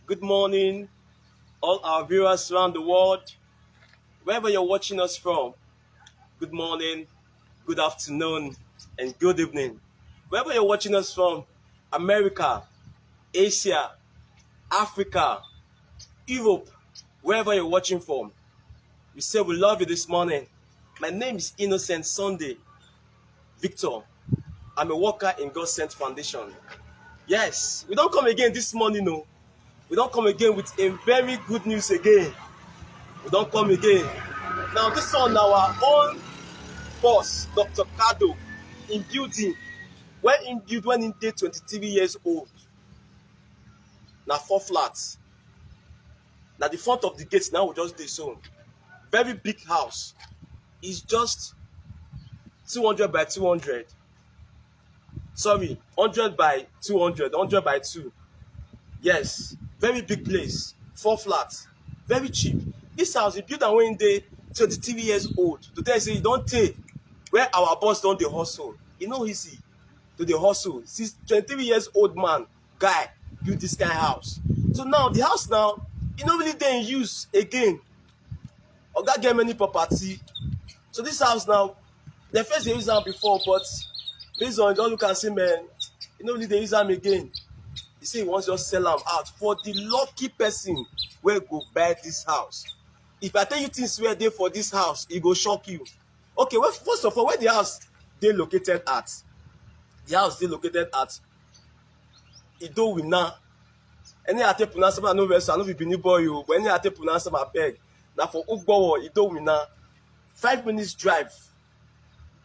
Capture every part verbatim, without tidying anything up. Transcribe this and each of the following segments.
Good morning, all our viewers around the world. Wherever you're watching us from, good morning, good afternoon, and good evening. Wherever you're watching us from, America, Asia, Africa, Europe, wherever you're watching from, we say we love you this morning. My name is Innocent Sunday Victor. I'm a worker in God Sent Foundation. Yes, we don't come again this morning, no. We don't come again with a very good news again. We don't come again. Now, this one, our own boss, Doctor Kado, in building, when in build, when in day twenty-three years old. Now, four flats. Now, the front of the gate now we just dey so. Very big house. It's just two hundred by two hundred. Sorry, hundred by two hundred, hundred by two. Yes, very big place, four flats, very cheap. This house, e build am when e dey twenty-three years old. To tell you say e don tey where our boss don dey hustle. E no easy to dey hustle. Since twenty-three years old man, guy, build this kind house. So now the house now, e no really dey in use again. Oga get many property. So this house now, dem first dey use am before, but based on, e don look am say, man, e no really dey use am again. E say e wan just sell am out for the lucky person wey go buy this house. If I tell you things wey dey for this house, e go shock you. Okay, well, first of all, where the house dey located at? The house dey located at Idowina. Any how I take pronounce am, I no vex, I no be Benin boy o, but any how I take pronounce am, abeg. Na for Ugbowo, Idowina. Five minutes drive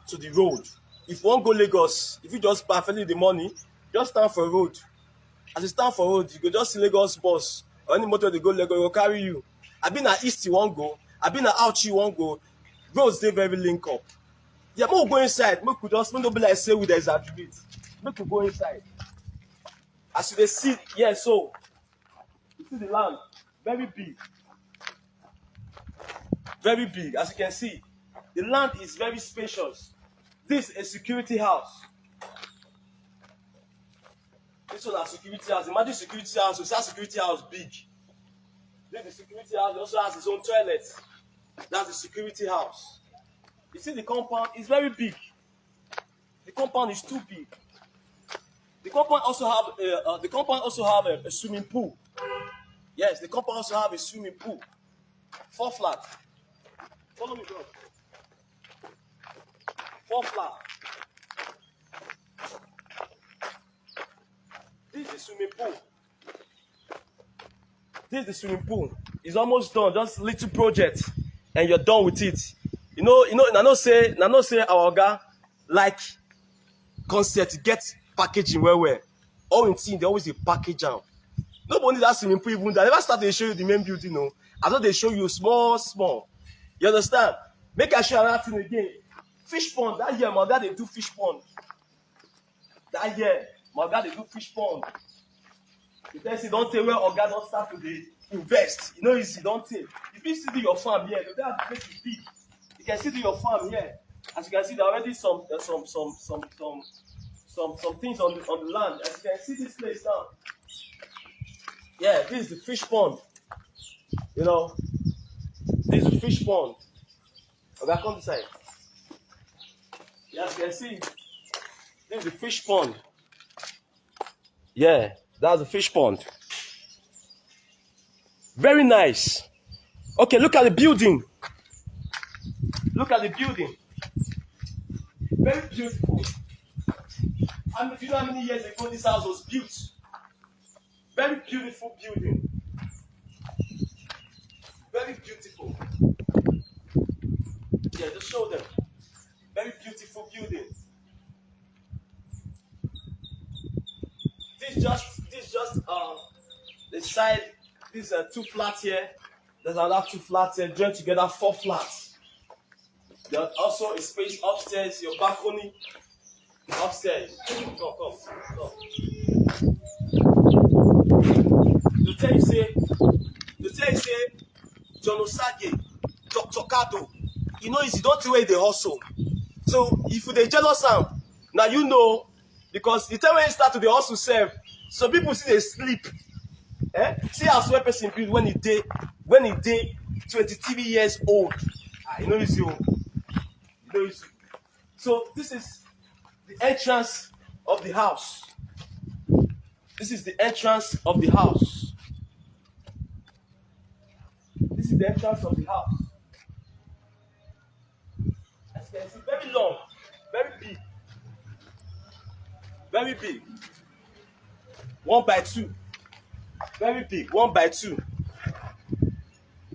to the road. If you wan go Lagos, if you just pay early in the morning, just stand for road. As you stand for road, you go just see Lagos bus or any motor dey go Lagos, e go carry you. Abi na east you wan go, abi na out you wan go, roads dey very link up. Yeah, make we go inside, make we just, make no be like say we dey exaggerate. Make we go inside. As you dey see here so, you see the land, very big. Very big, as you can see. The land is very spacious. This is a security house. This one na security house. Imagine security house. You see how security house big. This is security house. It also has its own toilet. That's the security house. You see the compound? It's very big. The compound is too big. The compound also have a, uh, the compound also have a, a swimming pool. Yes, the compound also have a swimming pool. Four flat. Follow me, bro. Four flat. This is swimming pool. This is the swimming pool. It's almost done. Just little project, and you're done with it. You know, you know, I know say, I know say our oga like concept, get packaging well well. All in thing, they always dey package am. Nobody that swimming pool even that. I never start to show you the main building, no. I thought they show you small, small. You understand? Make I show you another thing again. Fish pond. That year, my oga dey do fish pond. That year, my oga dey do fish pond. You tell say don tey where oga don start to dey invest. E no easy, don tey. You fit still do your farm here. Today, the place is big. You can still do your farm here. As you can see, there are already some, uh, some, some, some, some, some, some things on the, on the land. As you can see, this place now. Yeah, this is the fish pond. You know, this is the fish pond. Oga, come inside. Yeah, as you can see, this is the fish pond. Yeah, that's the fish pond. Very nice. Okay, look at the building. Look at the building. Very beautiful. And do you know how many years ago this house was built? Very beautiful building. Very beautiful. Yeah, just show them. Very beautiful building. This just, this just, uh, the side. These are two flats here. There's another two flats here. Join together, four flats. There's also a space upstairs, your balcony upstairs. Come, come, come. To tell you say, to tell you say, John Osage, Doctor Kado, you know, it's don't where they hustle. So if you dey jealous am, now you know, because the time when you start to dey hustle sef, some people still dey sleep. Eh? See how small person build when he dey, when he dey twenty-three years old. Ah, you know easy. Oh. You know easy. So this is the entrance of the house. This is the entrance of the house. This is the entrance of the house. As you can see, very long, very big, very big. One by two, very big, one by two.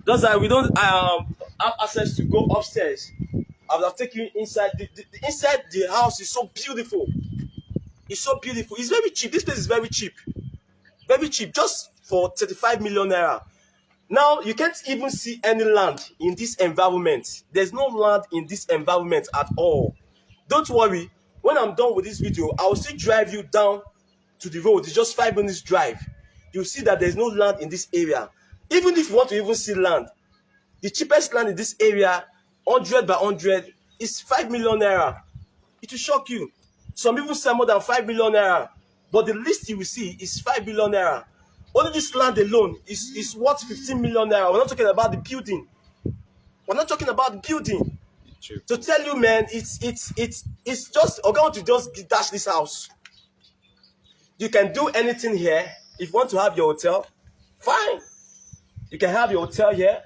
Just that we don't um, have access to go upstairs. I will take you inside. The, the, the inside the house is so beautiful. It's so beautiful. It's very cheap. This place is very cheap. Very cheap, just for thirty-five million naira. Now you can't even see any land in this environment. There's no land in this environment at all. Don't worry. When I'm done with this video, I will still drive you down to the road. It's just five minutes drive. You see that there's no land in this area. Even if you want to even see land, the cheapest land in this area, hundred by hundred, is five million naira. It will shock you. Some people sell more than five million naira, but the least you will see is five million naira. Only this land alone is, is worth fifteen million naira. We're not talking about the building. We're not talking about the building. To tell you, man, it's it's it's it's just, Oga want to just dash this house. You can do anything here. If you want to have your hotel, fine. You can have your hotel here.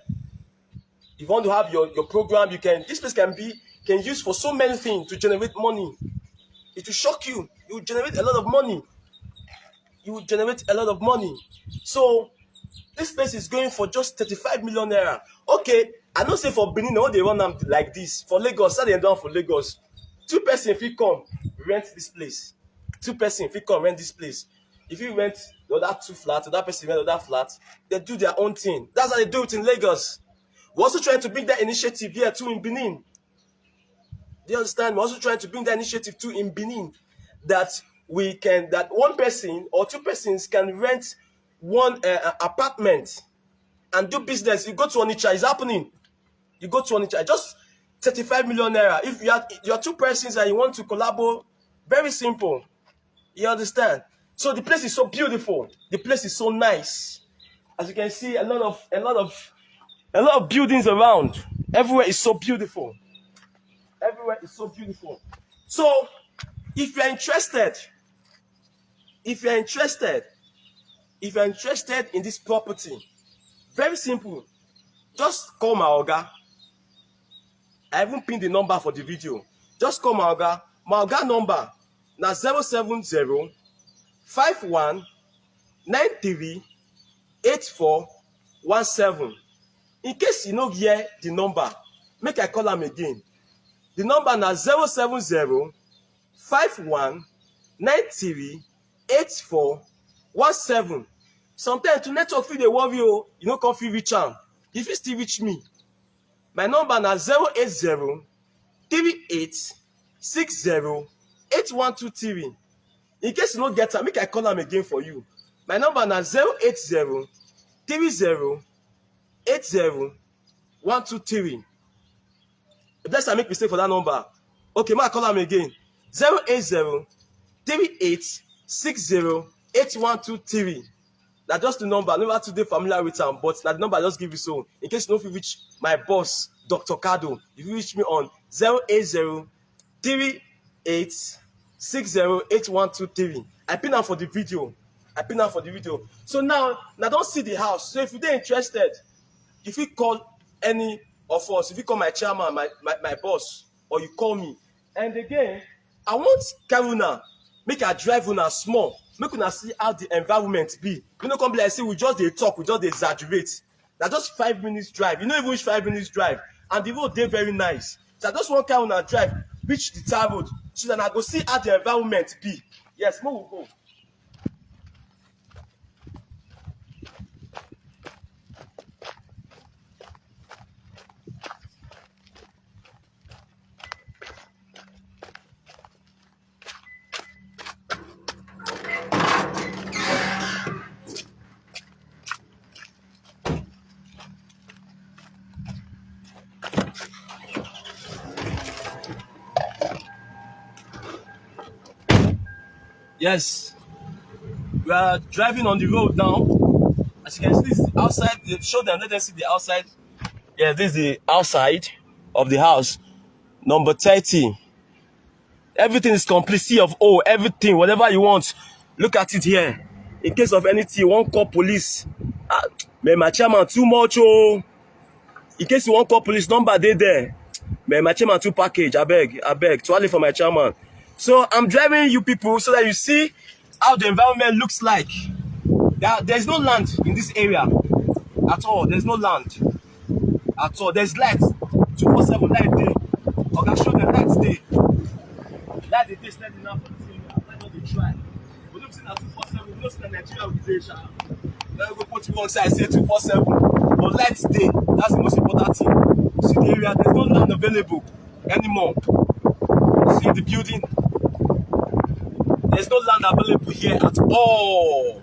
If you want to have your, your program, you can. This place can be, can use for so many things to generate money. It will shock you. You generate a lot of money. You will generate a lot of money. So this place is going for just thirty-five million naira. Okay, I know say for Benin, no, they run am like this. For Lagos, how they run for Lagos? Two person fit come rent this place. Two person fit come rent this place. If you rent the other two flats, the other person rent the other flat, they do their own thing. That's how they do it in Lagos. We're also trying to bring that initiative here too in Benin. Do you understand? We're also trying to bring that initiative too in Benin, that we can, that one person or two persons can rent one uh, uh, apartment and do business. You go to Onitsha, it's happening. You go to Onitsha, just thirty-five million naira. If you are, you're two persons and you want to collabo, very simple. You understand? So the place is so beautiful. The place is so nice. As you can see, a lot of a lot of a lot of buildings around. Everywhere is so beautiful. Everywhere is so beautiful. So if you're interested, if you're interested, if you're interested in this property, very simple. Just call my oga. I even pin the number for the video. Just call my oga. My oga number na zero seven zero five one nine three eight four one seven. In case you no hear the number, make I call am again. The number na zero seven zero five one nine three eight four one seven. Sometimes to network fit dey worry o, you no come fit reach am. You fit still reach me. My number na zero eight zero three eight six zero eight one two three. In case you no get am, make I call am again for you. My number na zero eight zero three zero eight zero one two three. Bless, I make mistake for that number. Okay, ma, call am again. Zero eight zero three eight six zero eight one two three. Na just the number. Number too dey familiar with am, but na the number I just give you so. In case you no fit reach my boss, Doctor Kado, you fit reach me on zero eight zero three eight six zero eight one two three. I pin am for the video. I pin am for the video. So now, I don see the house. So if you dey interested, you fit call any of us. If you call my chairman, my, my, my boss, or you call me. And again, I want carry una, make I drive una small, make una see how the environment be. You know, come be like say we just dey talk, we just dey exaggerate. Na just five minutes drive. You no even reach five minutes drive, and the road dey very nice. So I just wan carry una drive reach the tar road, so that I go see how the environment be. Yes, make we go. Yes, we are driving on the road now. As you can see, this is the outside. They show them, let them see the outside. Yeah, this is the outside of the house. Number thirty. Everything is complete. C of O, everything, whatever you want. Look at it here. In case of anything, you won't call police. Ah, man, my chairman too much. Oh, in case you won't call police, number dey there. Man, my chairman too package. I beg, I beg. Twale for my chairman. So I'm driving you people so that you see how the environment looks like. There, there's no land in this area at all. There's no land at all. There's light. Two four seven light day. Oga show the light day. Light dey dey steady now for this area. Light no dey try. We look say na two four seven. We know say na Nigeria we dey sha. Let me go put you one side say two four seven. But light dey. That's the most important thing. See the area. There's no land available anymore. See the building. There's no land available here at all.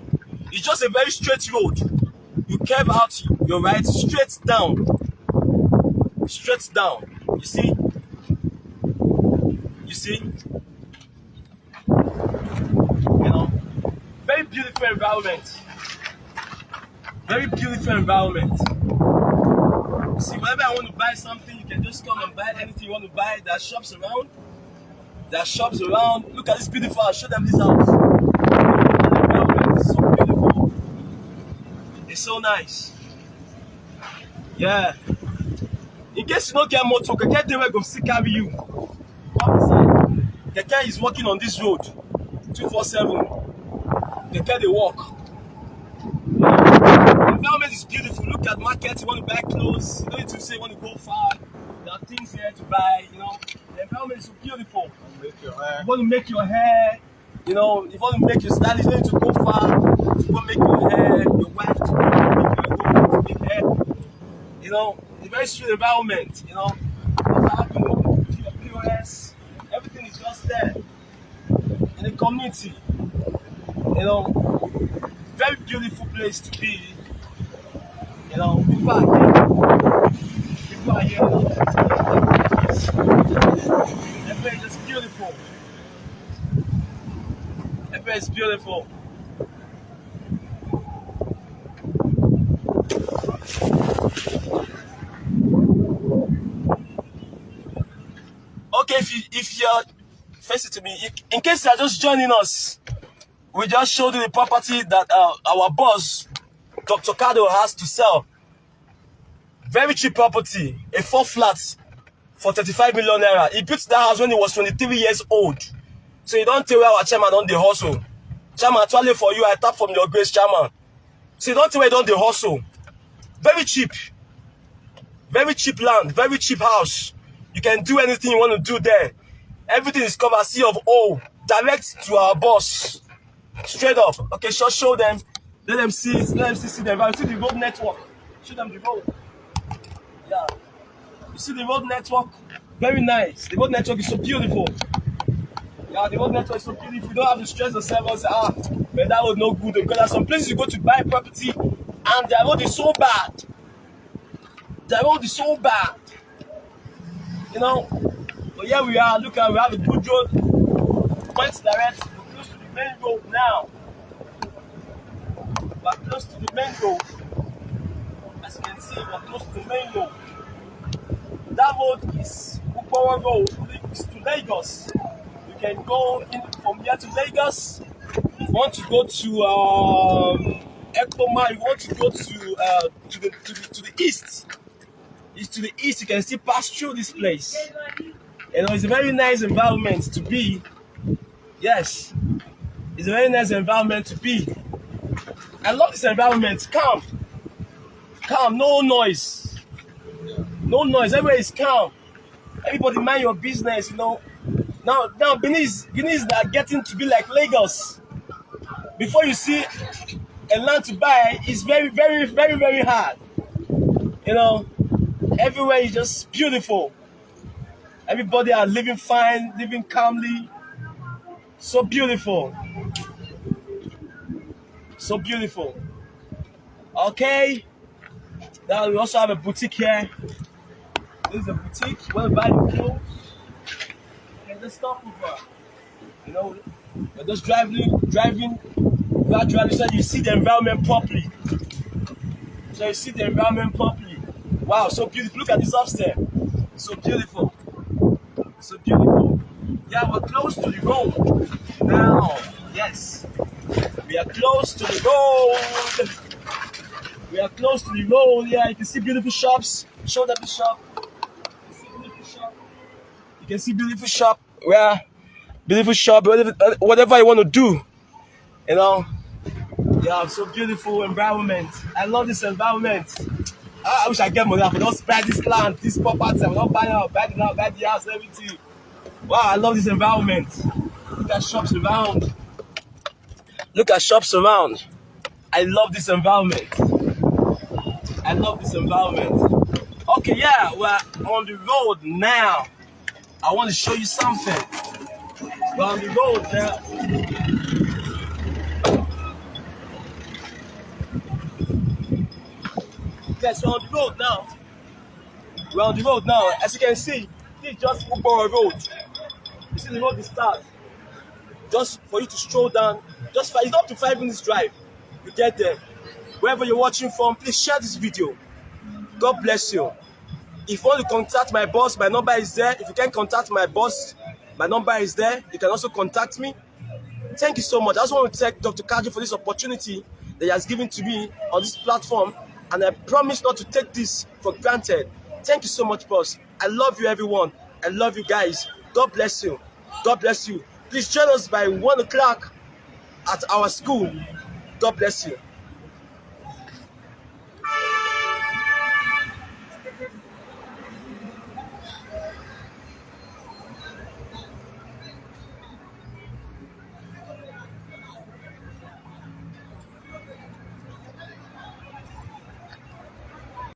It's just a very straight road. You curve out your right straight down. Straight down. You see? You see? You know? Very beautiful environment. Very beautiful environment. See, whenever I want to buy something, you can just come and buy anything you want to buy. There are shops around. There are shops around. Look at this beautiful house. Show them this house. It's so beautiful. It's so nice. Yeah. In case you no get motor, keke dey wey go still carry you. Come inside. Keke is working on this road two four seven. Keke dey work. Environment is beautiful. Look at market. You want to buy clothes. You don't need to say you want to go far. There are things here to buy. You know, the environment is so beautiful. Make your hair. You want to make your hair. You know, if you want to make your style, you don't need to go far to go make your hair. Your wife to go make your hair. You know, it's a very sweet environment. You know, you have, you know, your P O S. Everything is just there in the community. You know, very beautiful place to be. You know, people are here. People are here. Everywhere is just beautiful. Everywhere is beautiful. Okay, if you if you're face it to me, in case you are just joining us, we just showed you the property that uh, our boss, Doctor Kado, has to sell. Very cheap property, a four flat for thirty-five million naira. He built that house when he was twenty-three years old. So you don't tell where our chairman on the hustle. Chairman, actually for you, I tap from your grace, chairman. So you don't tell where you don't the hustle. Very cheap. Very cheap land, very cheap house. You can do anything you want to do there. Everything is covered, C of O. Direct to our boss. Straight up. Okay, show show them. Let them see. Let them see, see the environment. See the road network. Show them the road. Yeah. You see the road network? Very nice. The road network is so beautiful. Yeah, the road network is so beautiful. You don't have to stress yourself and say, ah, man, that road no good. Because there are some places you go to buy property and their road is so bad. Their road is so bad. You know, but here we are. Look at, we have a good road. Quite direct. We're close to the main road now. We're close to the main road. As you can see, we're close to the main road. That road is Ukporo Road, leads to Lagos. You can go in from here to Lagos. If you want to go to um, Ekpoma, if you want to go to uh, to the to the to the east, it's to the east. You can still pass through this place. You know, it's a very nice environment to be. Yes, it's a very nice environment to be. I love this environment. Calm, calm. No noise. No noise. Everywhere is calm. Everybody mind your business. You know. Now, now Benin is Benin is now getting to be like Lagos. Before you see a land to buy, it's very, very, very, very hard. You know, everywhere is just beautiful. Everybody are living fine, living calmly. So beautiful. So beautiful. Okay. Now we also have a boutique here. This is a boutique. You want to buy your clothes? You can just stop over. You know, you're just driving, driving gradually so you see the environment properly. So you see the environment properly. Wow, so beautiful. Look at this upstairs. So beautiful. So beautiful. Yeah, we're close to the road now. Yes. We are close to the road. We are close to the road. Yeah, you can see beautiful shops. Show them the shop. You see beautiful shop. You can see beautiful shop. Where beautiful shop, whatever, whatever you want to do. You know, yeah, so beautiful environment. I love this environment. Ah, I wish I get money. I could just buy this land, this property. I will not buy out, buy the land, buy the house, everything. Wow, I love this environment. Look at shops around. Look at shops around. I love this environment. I love this environment. Okay, yeah, we're on the road now. I want to show you something. We're on the road now. Yes, we're on the road now. We're on the road now. As you can see, this is just Ugboro Road. You see the road is start. Just for you to stroll down, just five, it's up to five minutes drive. You get there. Wherever you're watching from, please share this video. God bless you. If you want to contact my boss, my number is there. If you can't contact my boss, my number is there. You can also contact me. Thank you so much. I just want to thank Doctor Kaji for this opportunity that he has given to me on this platform, and I promise not to take this for granted. Thank you so much, boss. I love you, everyone. I love you guys. God bless you. God bless you. Please join us by one o'clock at our school. God bless you.